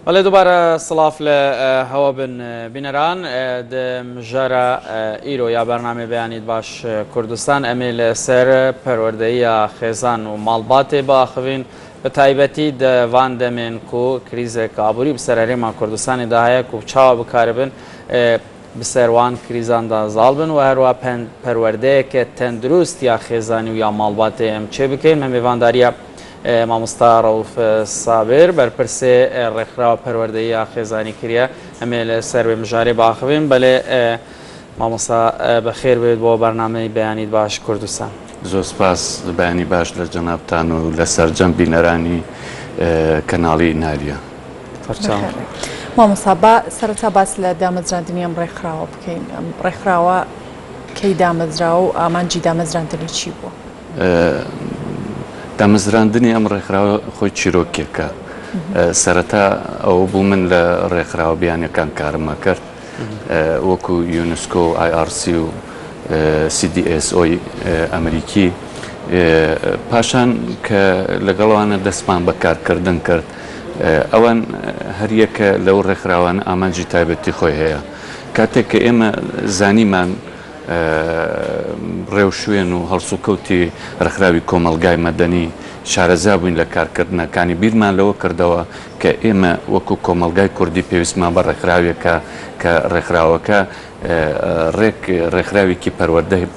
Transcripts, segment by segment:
بەڵێ دووبارە سڵاف لە هەوە بن بینەران دە مژارە ئیرۆ یا بەرنامەی بەیانیت باش کوردستان ئەمێ لە سەر پەروەردەیە خێزان و ماڵباتێ باخڤین بە تایبەتی دە ڤان دەمێن کو کریزێک ئابووری بسەر هەرێما کوردستانی دا هەیە کو چاوە بکاربن بسەر وان کریزاندا زاڵ بن و هەروە پەروەردەیەکە تەندروست یا خێزانی و یا ماڵباتێ ئەم چێ بکەین مە مێڤانداریە مامۆستا ڕەوف سابر بەرپرسێ ڕێکخراوە پەروەردەییە خێزانی کریە ئەمێ لە سەر وێ مژارێ باخڤین بەلێ مامۆستا بەخێر بێت بۆ بەرنامەی بەیانیت باش کوردستان. زۆر سپاس بەیانی باش لە جەنابتان و لە سەرجەم بینەرانی کەناڵی نالیا. سەرچاو. مامۆستا با سەرەتا باس لە دامەزراندنی ئەم ڕێکخراوە بکەین ئەم ڕێکخراوە کەی دامەزراوە و ئامانجی دامەزراندنی چی بووە؟ دامەزراندنی ئەم ڕێکخراوە خۆی چیرۆکێکە. سەرەتا ئەوە بوو من لە ڕێکخراوە بیانیەکان کارم ئەکرد وەکو یونسکۆ و ئای ئاڕ سی و سی دی ئێس ئۆی ئەمریکی. پاشان کە لەگەڵ ئەوانە دەستمان بە کارکردن کرد ئەوان هەریەکە لەو ڕێکخراوانە ئامانجی تایبەتی خۆی هەیە. کاتێک کە ئێمە زانیمان ڕێوشوێن و هەڵسوکەوتی ڕێکخراوی کۆمەڵگای مەدەنی شارەزا بووین لە کارکردنەکانی، بیرمان لەوە کردەوە کە ئێمە وەکو کۆمەڵگای کوردی پێویستمان بە ڕێکخراوێکە کە ڕێکخراوەکە ڕێک ڕێکخراوێکی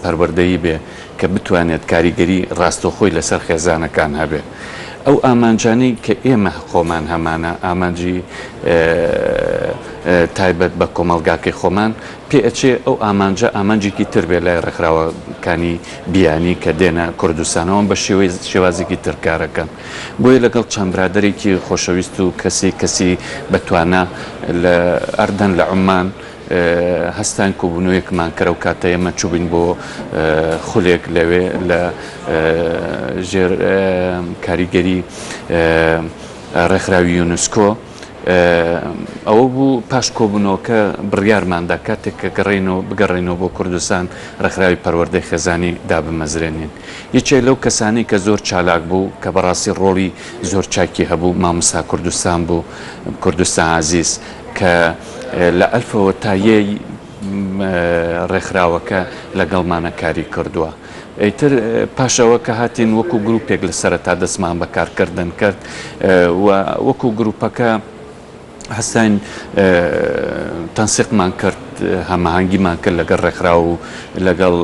پەروەردەیی بێ کە بتوانێت کاریگەری ڕاستەوخۆی لەسەر خێزانەکان هەبێ. ئەو ئامانجانەی کە ئێمە خۆمان هەمانە، ئامانجی تایبەت بە کۆمەڵگاکەی خۆمان، پێ ئەچێ ئەو ئامانجە ئامانجێکی تر بێ لای ڕێکخراوەکانی بیانی کە دێنە کوردستان ئەوان بە شێوەی شێوازێکی تر کارەکەن بۆیە لەگەڵ چەند برادەرێکی خۆشەویست و کەسی کەسی بە توانا لە ئەردەن لە عوممان هەستاین کۆبوونەوەیەکمان کرد ئەو کاتە ئێمە چووبین بۆ خولێک لەوێ لە ژێر کاریگەری ڕێکخراوی یونسکۆ ئەوە بوو پاش کۆبوونەوەکە بڕیارماندا کاتێک کە گەڕێینەوە بگەڕێینەوە بۆ کوردستان ڕێکخراوی پەروەردەی خێزانی دابمەزرێنین. یەکێک لەو کەسانەی کە زۆر چالاک بوو کە بەڕاستی ڕۆڵی زۆر چاکی هەبوو مامۆستا کوردستان بوو، کوردستان عەزیز، کە لە ئەلفەوە تا یەی ڕێکخراوەکە لەگەڵمانە کاری کردووە. ئیتر پاش ئەوە کە هاتین وەکو گروپێک لە سەرەتا دەستمان بە کارکردن کرد و وەکو گروپەکە هەستاین تەنسیقمان کرد هەماهەنگیمان کرد لەگەڵ ڕێکخراو و لەگەڵ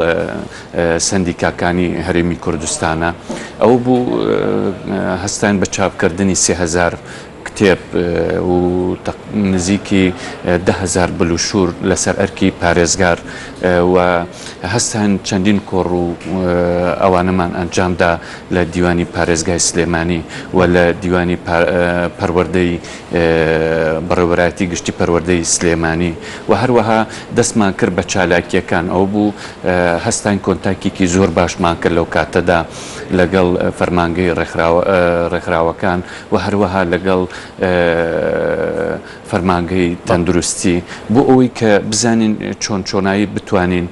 سەندیکاکانی هەرێمی کوردستانە ئەو بوو هەستاین بە چاپکردنی 3000 کتێب و نزیکی 10,000 بلوشور لەسەر ئەرکی پارێزگار و هەستان چەندین کۆڕ و ئەوانەمان ئەنجامدا لە دیوانی پارێزگای سلێمانی و لە دیوانی پەروەردەی بەڕێوەبەرایەتی گشتی پەروەردەی سلێمانی و هەروەها دەستمان کرد بە چالاکییەکان ئەوە بوو هەستاین کۆنتاکێکی زۆر باشمان کرد لەو کاتەدا لەگەڵ فەرمانگەی ڕێکخراوەکان و هەروەها لەگەڵ فەرمانگەی تەندروستی بۆ ئەوەی کە بزانین چۆن چۆنایی بتوانین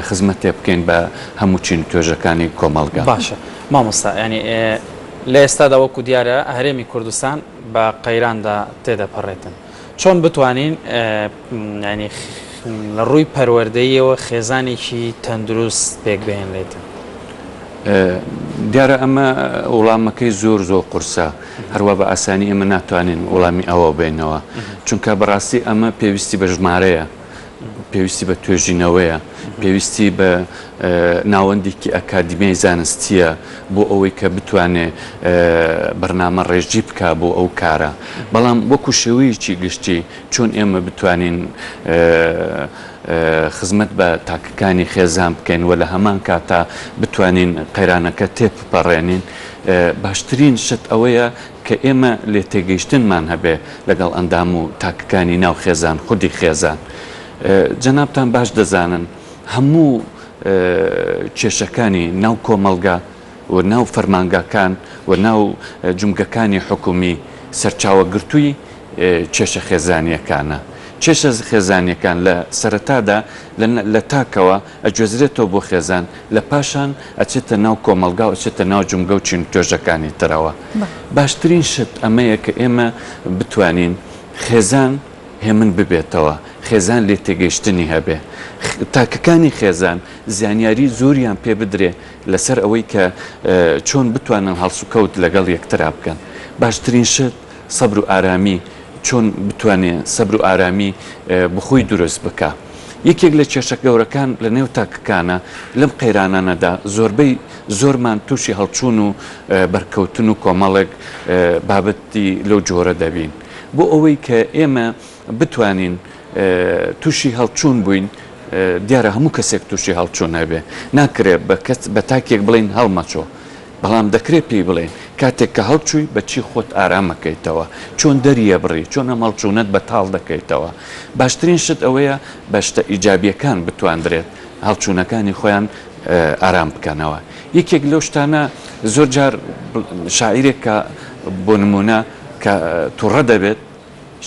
خزمەتێ بکەین بە هەموو چین و توێژەکانی کۆمەڵگا. باشە مامۆستا یانی لە ئێستادا وەکو دیارە هەرێمی کوردستان بە قەیراندا تێدەپەڕێتن چۆن بتوانین یانی لە ڕووی پەروەردەییەوە خێزانێکی تەندروست پێک بهێنرێتن؟ دیارە ئەمە وڵامەکەی زۆر زۆر قورسە هەروا بە ئاسانی ئێمە ناتوانین وڵامی ئەوە بینەوە چونکە بەڕاستی ئەمە پێویستی بە ژمارەیە پێویستی بە توێژینەوەیە پێویستی بە ناوەندێکی ئەکادیمیای زانستیە بۆ ئەوەی کە بتوانێ بەرنامە ڕێژی بک بۆ ئەو کارە بەڵام وەکو شێوەیەکی گشتی چۆن ئێمە بتوانین خزمەت بە تاکەکانی خێزان بکەین و لە هەمان کاتا بتوانین قەیرانەکە تێپپەڕێنین، باشترین شت ئەوەیە کە ئێمە لێتێگەیشتنمان هەبێ لەگەڵ ئەندام و تاکەکانی ناو خێزان، خودی خێزان. جەنابتان باش دەزانن هەموو کێشەکانی ناو کۆمەڵگا و ناو فەرمانگاکان و ناو جومگەکانی حکومی سەرچاوەگرتووی کێشە خێزانییەکانە. کێشە خێزانییەکان لە سەرەتادا لە تاکەوە ئەگوێزرێتەوە بۆ خێزان، لە پاشان ئەچێتە ناو کۆمەڵگا و ئەچێتە ناو جومگە و چین و توێژەکانی ترەوە. باشترین شت ئەمەیە کە ئێمە بتوانین. خێزان هێمن ببێتەوە، خێزان لێتێگەیشتنی هەبێ، تاکەکانی خێزان زانیاری زۆریان پێ بدرێ لەسەر ئەوەی کە چۆن بتوانن هەڵسوکەوت لەگەڵ یەکترا بکەن. باشترین شت سەبر و ئارامی، چۆن بتوانێ سەبر و ئارامی بخۆی دروست بکا. یەکێک لە کێشە گەورەکان لە نێو تاکەکانە لەم قەیرانانەدا زۆربەی زۆرمان تووشی هەڵچوون و بەرکەوتن و کۆمەڵێک بابەتی لەو جۆرە دەبین. بۆ ئەوەی کە ئێمە بتوانین تووشی هەڵچوون بووین، دیارە هەموو کەسێک تووشی هەڵچوون هەبێ، ناکرێ بە کەس بە تاکێک بڵێین هەڵمەچۆ، بەڵام دەکرێ پێی بڵێین کاتێک کە هەڵچووی بە چی خۆت ئارام ئەکەیتەوە، چۆن دەریەبڕی، چۆن ئەم هەڵچوونەت بەتاڵ دەکەیتەوە. باشترین شت ئەوەیە بە شتە ئیجابییەکان بتواندرێت هەڵچوونەکانی خۆیان ئارام بکەنەوە. یەکێک لەو شتانە زۆر جار شاعیرێک کە بۆ نموونە کە توڕە دەبێت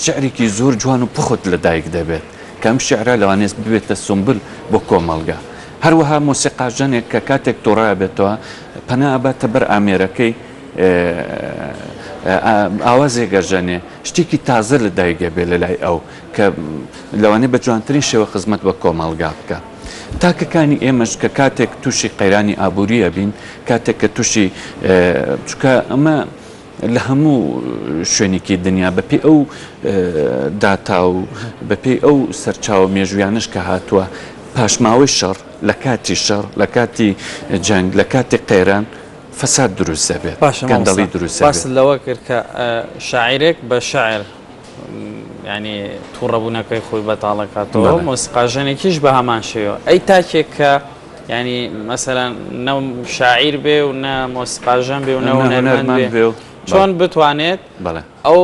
شیعرێکی زۆر جوان و پوخت لە دایک دەبێت کە ئەم شیعرە لەوانەیە ببێتە سومبل بۆ کۆمەڵگە. هەروەها مۆسیقاژەنێک کە کاتێک توڕە ئەبێتەوە پەنا ئەباتە بەر ئامێرەکەی ئاوازێک ئەژەنێ شتێکی تازە لە دایک ئەبێ لە لای ئەو کە لەوانەیە بە جوانترین شێوە خزمەت بە کۆمەڵگا بکا. تاکەکانی ئێمەش کە کاتێک تووشی قەیرانی ئابووری ئەبین کاتێک کە تووشی چونکە ئەمە لە هەموو شوێنێکی دنیا بەپێی ئەو داتا و بەپێی ئەو سەرچاوە مێژوویانەش کە هاتووە پاشماوەی شەڕ لە کاتی شەڕ لە کاتی جەنگ لە کاتی قەیران فەساد دروست دەبێت باشە مامۆستا گەندەڵی دروست دەبێت. باست لەوە کرد کە شاعیرێک بە شعر یانی توڕەبوونەکەی خۆی بەتاڵەکاتەوە بەڵێ. مۆسیقاژەنێکیش بە هەمان شێوە ئەی تاکێک کە یانی مەسەلەن نە شاعیر بێ و نە مۆسیقاژەن بێ و نە نە هونەرمەند هونەرمەند بێ بێ و چۆن بەڵێ. بتوانێت بەڵێ. ئەو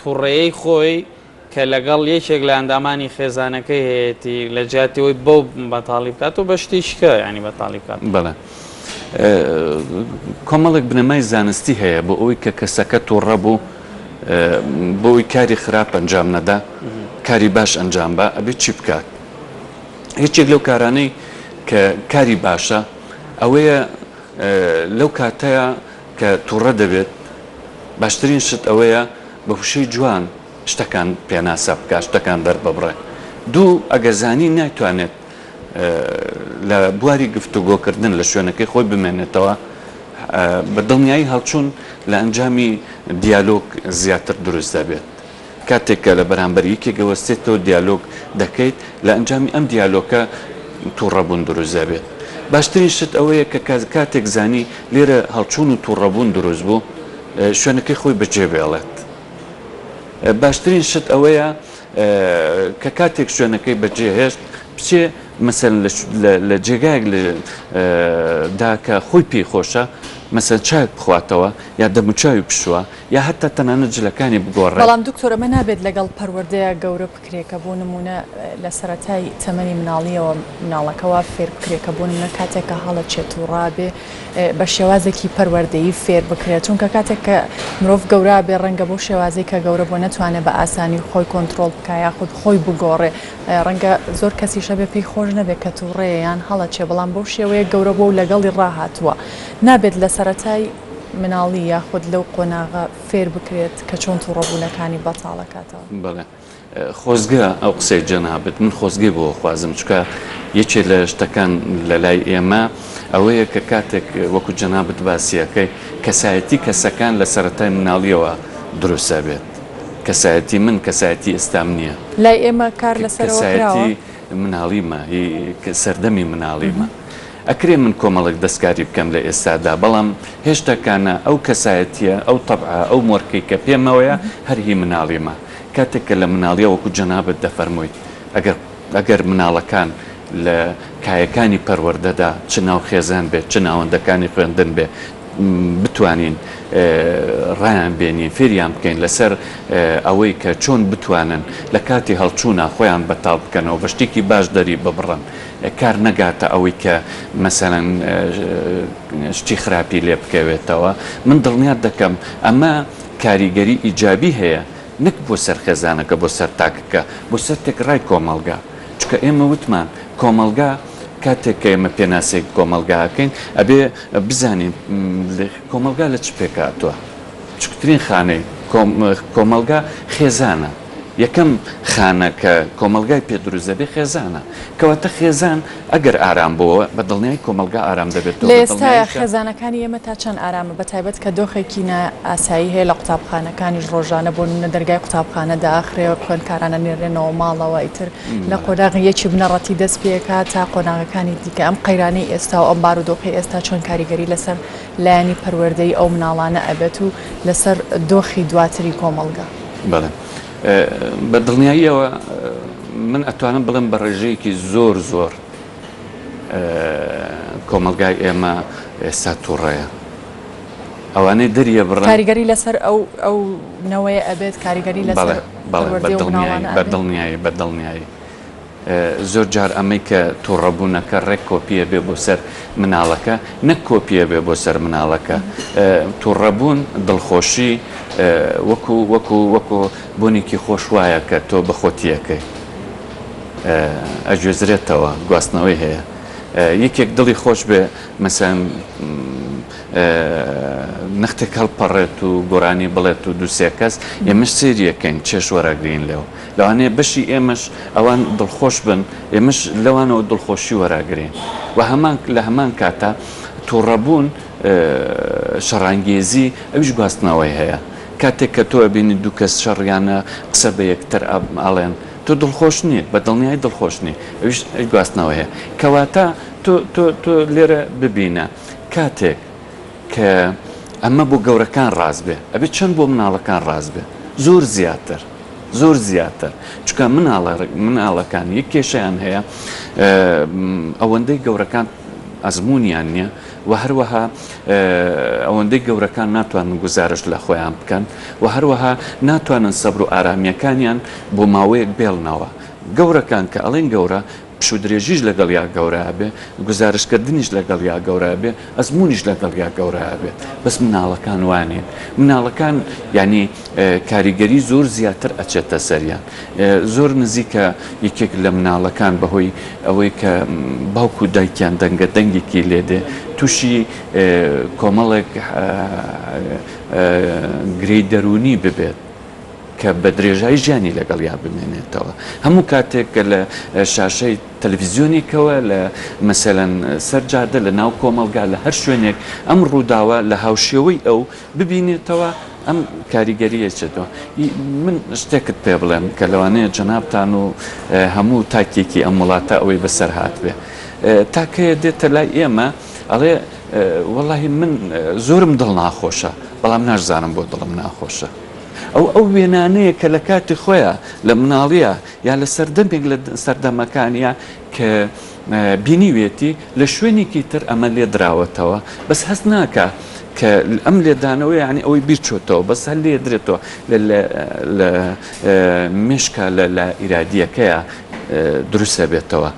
توڕەیەی خۆی کە لەگەڵ یەکێک لە ئەندامانی خێزانەکەی هەیەتی لە جیاتی ئەوەی بەو بەتاڵی بکات و بە شتی شکە یانی بەتاڵی بکات. بەڵێ. کۆمەڵێک بنەمای زانستی هەیە بۆ ئەوەی کە کەسەکە توڕە بوو بۆ ئەوەی کاری خراپ ئەنجام نەدا کاری باش ئەنجام با ئەبێ چی بکات؟ یەکێک لەو کارانەی کە کاری باشە ئەوەیە لەو کاتەیە کە توڕە دەبێت باشترین شت ئەوەیە بە وشەی جوان شتەکان پێناسە بکات شتەکان دەرببڕێ دوو ئەگەر زانی ناتوانێت لە بواری گفتوگۆکردن لە شوێنەکەی خۆی بمێنێتەوە بە دڵنیایی هەڵچوون لە ئەنجامی دیالۆگ زیاتر دروست دەبێت. کاتێک کە لە بەرامبەر یەکێک ئەوەستێتەوە دیالۆگ دەکەیت، لە ئەنجامی ئەم دیالۆکە توڕەبوون دروست دەبێت. باشترین شت ئەوەیە کە کاتێک زانی لێرە هەڵچوون و توڕەبوون دروست بوو، شوێنەکەی خۆی بەجێ بێڵێت. باشترین شت ئەوەیە کە کاتێک شوێنەکەی بەجێ هێشت، بچێ مەسەلەن لە جێگایەک دا کە خۆی پێی خۆشە، مەسەلەن چایەک بخواتەوە یا دەموچاوی بشوا، یا هەتا تەنانەت جلەکانی بگۆڕێت. بەڵام دکتۆر ئەمە نابێت لەگەڵ پەروەردەیا گەورە بکرێ کە بۆ نموونە لە سەرەتای تەمەنی مناڵیەوە مناڵەکە وا فێر بکرێ کە بۆ نمونە کاتێک کە هەڵەچێت و ڕابێ بە شێوازێکی پەروەردەیی فێر بکرێت چونکە کاتێک کە مرۆڤ گەورە بێ ڕەنگە بەو شێوازەی کە گەورە بووە نەتوانێ بە ئاسانی خۆی کۆنترۆڵ بکا یاخود خۆی بگۆڕێ ڕەنگە زۆر کەسیش هەبێ پێی خۆش نەبێ کە توڕەیە یان هەڵەچێ بەڵام بەو شێوەیە گەورە بووە و لەگەڵی ڕاهاتووە نابێت لە سەرەتای مناڵی یاخود لەو قۆناغە فێر بکرێت کە چۆن توڕەبوونەکانی بەتاڵەکاتەوە. بەڵێ خۆزگە ئەو قسەی جەنابت من خۆزگەی بۆ خوازم چونکە یەکێ لە شتەکان لە لای ئێمە ئەوەیە کە کاتێک وەکو جەنابت باسیەکەی کەسایەتی کەسەکان لە سەرەتای مناڵیەوە دروست ئەبێت کەسایەتی من کەسایەتی ئێستام نییە لای ئێمە کار لەسەرەوە کراوە؟ کەسایەتی مناڵیمە هی سەردەمی مناڵیمە ئەکرێ من کۆمەڵێک دەستکاری بکەم لە ئێستادا، بەڵام هێشتا کانە ئەو کەسایەتییە، ئەو تەبعە، ئەو مۆرکەی کە پێمەوەیە هەر هی مناڵیمە. کاتێک کە لە مناڵییە وەکو جەنابت دەفەرموویت ئەگەر ئەگەر مناڵەکان لە کایەکانی پەروەردەدا چ ناو خێزان بێت، چ ناوەندەکانی خوێندن بێ بتوانین ڕایان بێنین، فێریان بکەین لەسەر ئەوەی کە چۆن بتوانن لە کاتی هەڵچوونا خۆیان بەتاڵ بکەنەوە، بە شتێکی باش دەری ببڕن. کار نەگاتە ئەوەی کە مەسەلەن شتی خراپی لێ بکەوێتەوە، من دڵنیات دەکەم ئەمە کاریگەری ئیجابی هەیە نەک بۆ سەر خێزانەکە بۆ سەر تاکەکە بۆ سەر تێکڕای کۆمەڵگا، چونکە ئێمە وتمان کۆمەڵگا کاتێک کە ئێمە پێناسەی کۆمەڵگا ئەکەین ئەبێ بزانین کۆمەڵگا لە چ پێکهاتووە، بچوکترین خانەی. کۆمەڵگا خێزانە. یەکەم خانە کە کۆمەڵگای پێ دروست دەبێ خێزانە. کەواتە خێزان ئەگەر ئارام بۆوە بە دڵنیایی کۆمەڵگا ئارام دەبێتەوە، لە بە ئێستایا دڵنیاییشە. خێزانەکانی ئێمە تا چەند ئارامە بە تایبەت کە دۆخێکی نا ئاسایی هەیە لە قوتابخانەکانیش ڕۆژانە بۆ نمونە دەرگای قوتابخانە دائەخرێ خوێندکاران ئەنێرێنەوە ماڵەوە ئیتر لە قۆناغی یەکی بنەڕەتی دەست پێکا تا قۆناغەکانی دیکە ئەم قەیرانەی ئێستا و ئەم بارودۆخەی ئێستا چۆن کاریگەری لەسەر لایەنی پەروەردەیی ئەو مناڵانە ئەبێت و لەسەر دۆخی دواتری کۆمەڵگا؟ بەڵێ بە دڵنیاییەوە من ئەتوانم بڵێم بە ڕێژەیەکی زۆر زۆر کۆمەڵگای ئێمە ئێستا تووڕەیە ئەوانەی دەریە بڕن کاریگەری لەسەر ئەو ئەو نەوەیە ئەبێت کاریگەری لەسەر پەروەردەی ئەو مناڵانە بە دڵنیایی بە دڵنیایی زۆر جار ئەمەی کە توڕەبوونەکە ڕێک کۆپیە بێ بۆ سەر مناڵەکە نەک کۆپیە بێ بۆ سەر مناڵەکە توڕەبوون دڵخۆشی وەکو وەکو وەکو بۆنێکی خۆش وایە کە تۆ بە خۆتیەکەی ئەگوێزرێتەوە گواستنەوەی هەیە یەکێک دڵی خۆش بێ مەسەن نەختێک هەڵپەڕێت و گۆرانی بڵێت و دووسێ کەس ئێمەش سێریەکەین چێژ وەرەگرین لێو لەوانەیە بەشی ئێمەش ئەوان دڵخۆش بن، ئێمەش لەوانەوە دڵخۆشی وەراگرین و هەمان لە هەمان کاتا توڕەبوون، شەڕانگێزی ئەویش گواستنەوەی هەیە. کاتێک کە تۆ ئەبینی دوو کەس شەڕیانە قسە بە یەکتر ئەڵێن تۆ دڵخۆش نیت، بە دڵنیایی دڵخۆش نی، ئەویش گواستنەوەی هەیە. کەواتە تۆ تۆ تۆ لێرە ببینە کاتێک کە ئەمە بۆ گەورەکان ڕاست بێ ئەبێ چەند بۆ مناڵەکان ڕاست بێ؟ زۆر زیاتر. زۆر زیاتر چونکە مناڵە مناڵەکان یەک کێشەیان هەیە ئەوەندەی گەورەکان ئەزمونیان نییە و هەروەها ئەوەندەی گەورەکان ناتوانن گوزارشت لە خۆیان بکەن و هەروەها ناتوانن سەبر و ئارامیەکانیان بۆ ماوەیەک بێڵنەوە گەورەکان کە ئەڵێن گەورە پشوودرێژیش لەگەڵیا گەورە ئەبێ، گوزارشتکردنیش لەگەڵیا گەورە ئەبێ، ئەزموونیش لەگەڵیا گەورە ئەبێت، بەس مناڵەکان وا نین، مناڵەکان یانی کاریگەری زۆر زیاتر ئەچێتە سەریان، زۆر نزیکە یەکێک لە مناڵەکان بەهۆی ئەوەی کە باوک و دایکیان دەنگە دەنگێکی لێ دێ تووشی کۆمەڵێک گرێی دەروونی ببێت. کە بە درێژایی ژیانی لەگەڵیا بمێنێتەوە. هەموو کاتێک کە لە شاشەی تەلەفیزیۆنێکەوە، لە مەسەلەن سەر جادە، لە ناو کۆمەڵگا، لە هەر شوێنێک ئەم ڕووداوە لە هاوشێوەی ئەو ببینێتەوە، ئەم کاریگەرییە چێتەوە. من شتێکت پێ بڵێم کە لەوانەیە جەنابتان و هەموو تاکێکی ئەم وڵاتە ئەوەی بەسەر هاتبێ. تاکەیە دێتە لای ئێمە ئەڵێ وەڵاهی من زۆرم دڵ ناخۆشە، بەڵام ناشزانم بۆ دڵم ناخۆشە. ئەو ئەو وێنانەیە کە لە کاتی خۆیا لە مناڵیا یا لە سەردەمێک لە سەردەمەکانیا کە بینیوێتی لە شوێنێکی تر ئەمە لێدراوەتەوە بەس هەست ناکا کە ئەم لێدانەوە یعنی ئەوەی بیر چۆتەوە بەس هەر لێدرێتەوە لە مێشکا لە لە ئیرادیەکەیا دروست ئەبێتەوە.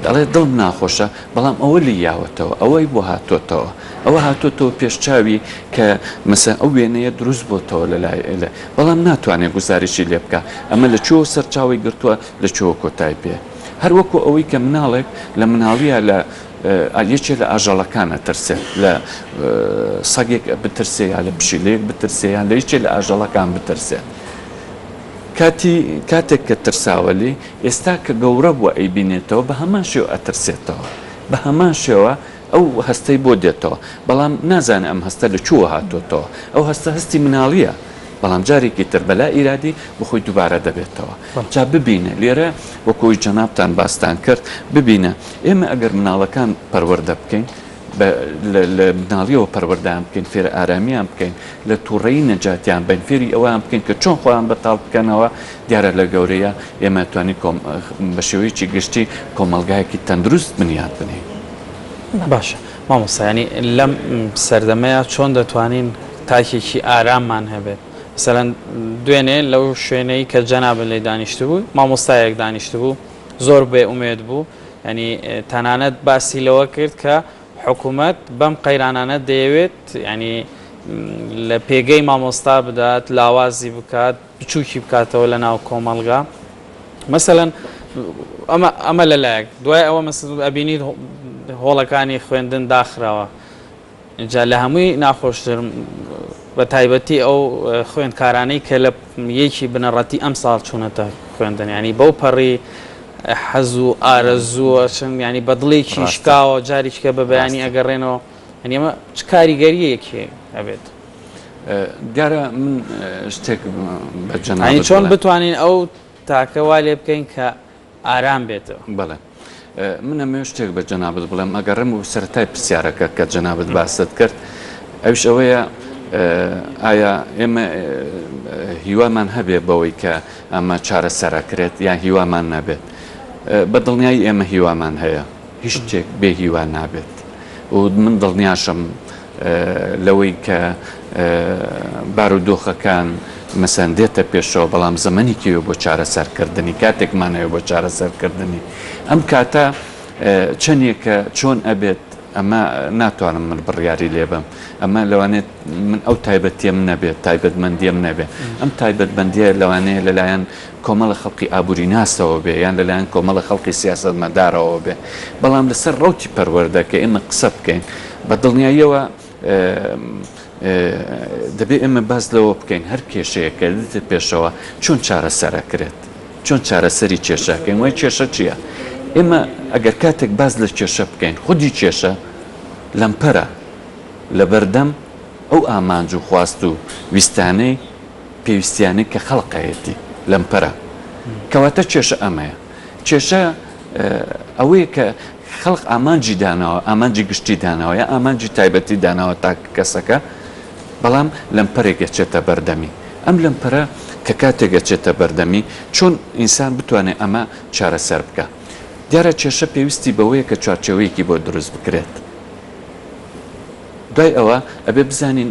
دەڵێ دڵم ناخۆشە، بەڵام ئەوە لێی یاوەتەوە، ئەوەی بۆ هاتۆتەوە، ئەوە هاتۆتەوە پێش چاوی کە مەسەلەن ئەو وێنەیە دروست بۆتەوە لە لای ئێلە، بەڵام ناتوانێ گوزارشی لێ بکا، ئەمە لە کوێوە سەرچاوەی گرتووە، لە کوێوە کۆتای پێ. هەر وەکوو ئەوەی کە مناڵێک لە مناڵییا لە یەکێ لە ئاژەڵەکان ئەترسێ، لە سەگێک بترسێ یا لە پشیلەیەک بترسێ یان لە یەکێ لە ئاژەڵەکان بترسێ. کاتی کاتێک کە ترساوە لێی، ئێستا کە گەورە بووە ئەیبینێتەوە بە هەمان شێوە ئەترسێتەوە، بە هەمان شێوە ئەو هەستەی بۆ دێتەوە، بەڵام نازانێ ئەم هەستە لە کوێوە هاتۆتەوە، ئەو هەستە هەستی مناڵییە، بەڵام جارێکی تر بە لا ئیرادی بۆ خۆی دووبارە دەبێتەوە. جا ببینە لێرە وەکو ئەوەی جەنابتان باستان کرد، ببینە ئێمە ئەگەر مناڵەکان پەروەردە بکەین، بە لە مناڵیەوە پەروەردەیان بکەین، فێرە ئارامیان بکەین، لە توڕەیی نەجاتیان بەین، فێری ئەوەیان بکەین کە چۆن خۆیان بەتاڵ بکەنەوە، دیارە لە گەورەیە ئێمە توانین کۆم بە شێوەیەکی گشتی کۆمەڵگایەکی تەندروست بنیات بنێین. باشە مامۆستا یانی لەم سەردەمەیا چۆن دەتوانین تاکێکی ئاراممان هەبێت؟ مەسەلەن دوێنێ لەو شوێنەی کە جەنابت لێی دانیشتبوو مامۆستایەک دانیشتبوو زۆر بێ ئومێد بوو یانی تەنانەت باسی لەوە کرد کە حکوومەت بەم قەیرانانە دەیەوێت ینی لە پێگەی مامۆستا بدات لاوازی بکات بچووکی بکاتەوە لە ناو کۆمەڵگا مەسەەن ئەمە ئەمە لەلایەک دوای ئەوە ئەبینیت هۆڵەکانی خوێندن داخراوە جا لە هەمووی ناخۆشتر. بە تایبەتی ئەو خوێندکارانەی کە لە یەکی بنەڕەتی ئەمساڵ چوونەتە خوێندن یانی بەو پەڕی حەز و ئارەزووە چن یانی بە دڵێکی شکاوە جاریکە بە بەیانی ئەگەڕێنەوە یانی ئەمە چ کاریگەریەکی ئەبێت؟ دیارە من شتێک بە جەنابت چۆن بتوانین ئەو تاکە وا لێ بکەین کە ئارام بێتەوە؟ بەڵێ من ئەمەوێت شتێک بە جەنابت بڵێم ئەگەڕێم و سەرەتای پرسیارەکە کە جەنابت باست کرد ئەویش ئەوەیە ئایا ئێمە هیوامان هەبێ بەوەی کە ئەمە چارەسەرەکرێت یان هیوامان نەبێت بە دڵنیایی ئێمە هیوامان هەیە هیچ شتێک بێ هیوا نابێت و من دڵنیاشم لەوەی کە بارودۆخەکان مەسەن دێتە پێشەوە بەڵام زەمەنێکی هەیە بۆ چارەسەرکردنی کاتێکمان هەیە بۆ چارەسەرکردنی ئەم کاتە چەندێکە چۆن ئەبێت ئەمە ناتوانم من بڕیاری لێبم ئەمە لەوانێت من ئەو تایبەتیم نەبێت تایبەتمەندیم نەبێت ئەم تایبەتمەندیە لەوانەیە لەلایەن کۆمەڵە خەڵکی ئابووریناسەوە بێ یان لەلایەن کۆمەڵە خەڵکی سیاسەتمەدارەوە بێ، بەڵام لەسەر ڕەوتی پەروەردە کە ئێمە قسە بکەین بە دڵنیاییەوە دەبێ ئێمە باس لەوە بکەین هەر کێشەیەک کە دێتە پێشەوە چۆن چارەسەر ئەکرێت، چۆن چارەسەری کێشە ئەکەین وای کێشە چییە؟ ئێمە ئەگەر کاتێک باس لە کێشە بکەین خودی کێشە لەمپەرە لەبەردەم ئەو ئامانج و خواست و ویستانەی پێویستیانەی کە خەڵق هەیەتی لەمپەرە. کەواتە کێشە ئەمەیە. کێشە ئەوەیە کە خەڵق ئامانجی داناوە، ئامانجی گشتی داناوە یا ئامانجی تایبەتی داناوە تاکە کەسەکە، بەڵام لەمپەرێک ئەچێتە بەردەمی. ئەم لەمپەرە کە کاتێک ئەچێتە بەردەمی، چۆن ئینسان بتوانێ ئەمە چارەسەر بکا؟ دیارە کێشە پێویستی بەوەیە کە چوارچێوەیەکی بۆ دروست بکرێت. دوای ئەوە ئەبێ بزانین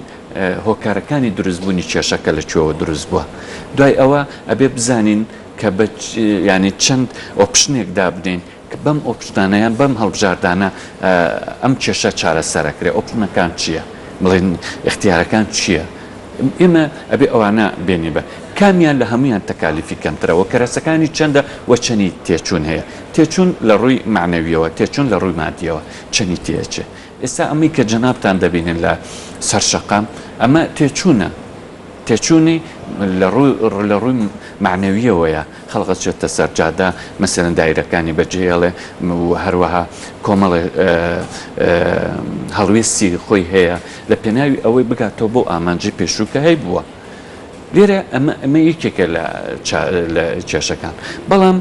هۆکارەکانی دروستبوونی کێشەکە لە کوێوە دروست بووە. دوای ئەوە ئەبێ بزانین کە بە یانی چەند option ێک دابنێین کە بەم option انە یان بەم هەڵبژاردانە ئەم کێشە چارەسەر ئەکرێ. option ەکان چییە؟ بڵێن ئیختیارەکان چییە؟ ئێمە ئەبێ ئەوانە بێنین بە کامیان لە هەموویان تەکالیفی کەمترە و کەرەسەکانی چەندە و چەنی تێچوون هەیە. تێچوون لە ڕووی مەعنەوییەوە، تێچوون لە ڕووی مادییەوە چەنی تێئەچێ. ئێستا ئەمەی کە جەنابتان دەبینن لە سەر شەقام ئەمە تێچوونە، تێچوونی لە ڕووی لە ڕووی مەعنەوییەوەیە، خەڵک ئەچێتە سەر جادە مەسەلەن دایرەکانی بەجێهێڵێ و هەروەها کۆمەڵێ هەڵوێستی خۆی هەیە لە پێناوی ئەوەی بگاتەوە بەو ئامانجەی پێشوو کە هەیبووە. لێرە ئەمە ئەمە یەکێکە لە لە کێشەکان بەڵام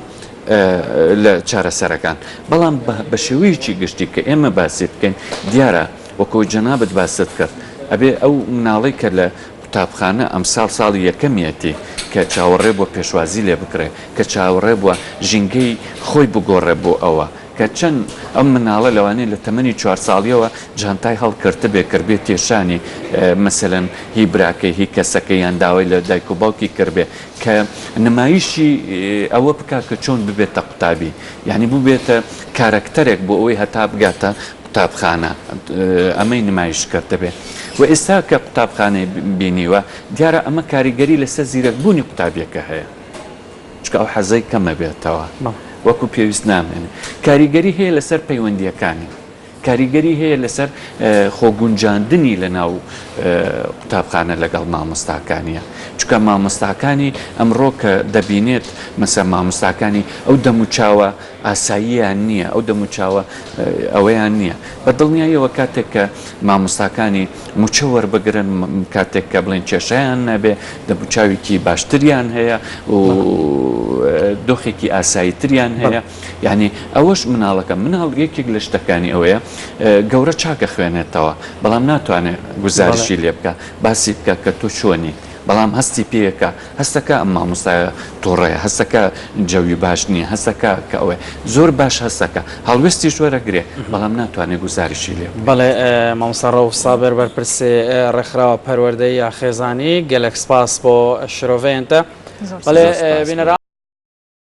لە چارەسەرەکان بەڵام بە شێوەیەکی گشتی کە ئێمە باسی بکەین دیارە وەکو جەنابت باست کرد ئەبێ ئەو مناڵەی کە لە قوتابخانە ئەمساڵ ساڵی یەکەمیەتی کە چاوەڕێ بووە پێشوازی لێ بکرێ کە چاوەڕێ بووە ژینگەی خۆی بگۆڕێ بۆ ئەوە کە چەند ئەم مناڵە لەوانەیە لە تەمەنی چوار ساڵیەوە جانتای هەڵکردبێ کردبێ تێشانی مەسەلەن هی براکەی هی کەسەکەی یان داوای لە دایک و باوکی کردبێ کە نمایشی ئەوە بکا کە چۆن ببێتە قوتابی یانی ببێتە کارەکتەرێک بۆ ئەوەی هەتا بگاتە قوتابخانە ئەمەی نمایش کردبێ و ئێستا کە قوتابخانەی بینیوە دیارە ئەمە کاریگەری لەسەر زیرەکبوونی قوتابیەکە هەیە. چونکە ئەو حەزەی کەم ئەبێتەوە وەکو پێویست نامێنێ کاریگەری هەیە لەسەر پەیوەندیەکانی کاریگەری هەیە لەسەر خۆگونجاندنی لە ناو قوتابخانە لەگەڵ مامۆستاکانیە چونکە مامۆستاکانی ئەمڕۆ کە دەبینێت مەسە مامۆستاکانی ئەو دەموچاوە ئاساییان نییە ئەو دەموچاوە ئەوەیان نییە بە دڵنیاییەوە کاتێک کە مامۆستاکانی موچە وەربگرن کاتێک کە بڵێن کێشەیان نەبێ دەموچاوێکی باشتریان هەیە و دۆخێکی ئاساییتریان هەیە یعنی ئەوەش مناڵەکە مناڵ یەکێک لە شتەکانی ئەوەیە گەورە چاکە خوێنێتەوە بەڵام ناتوانێت گوزارشی لێ بکە باسی بکە کە تۆ چۆنی بەڵام هەستی پێیەکە هەستەکا ئەم مامۆستایە توڕەیە هەستەکا جەوی باش نیە هەستەکا کە ئەوەیە زۆر باش هەستەکا هەڵوێستیش وەرەگرێ بەڵام ناتوانێ گوزارشی لێ بکا. بەڵێ مامۆستا ڕەوف سابر بەرپرسی ڕێکخراوە پەروەردەییە خێزانی گەلەک سپاس بۆ شرۆڤەیەنتە. زۆر بەڵێ زۆر سپاس. بینەران.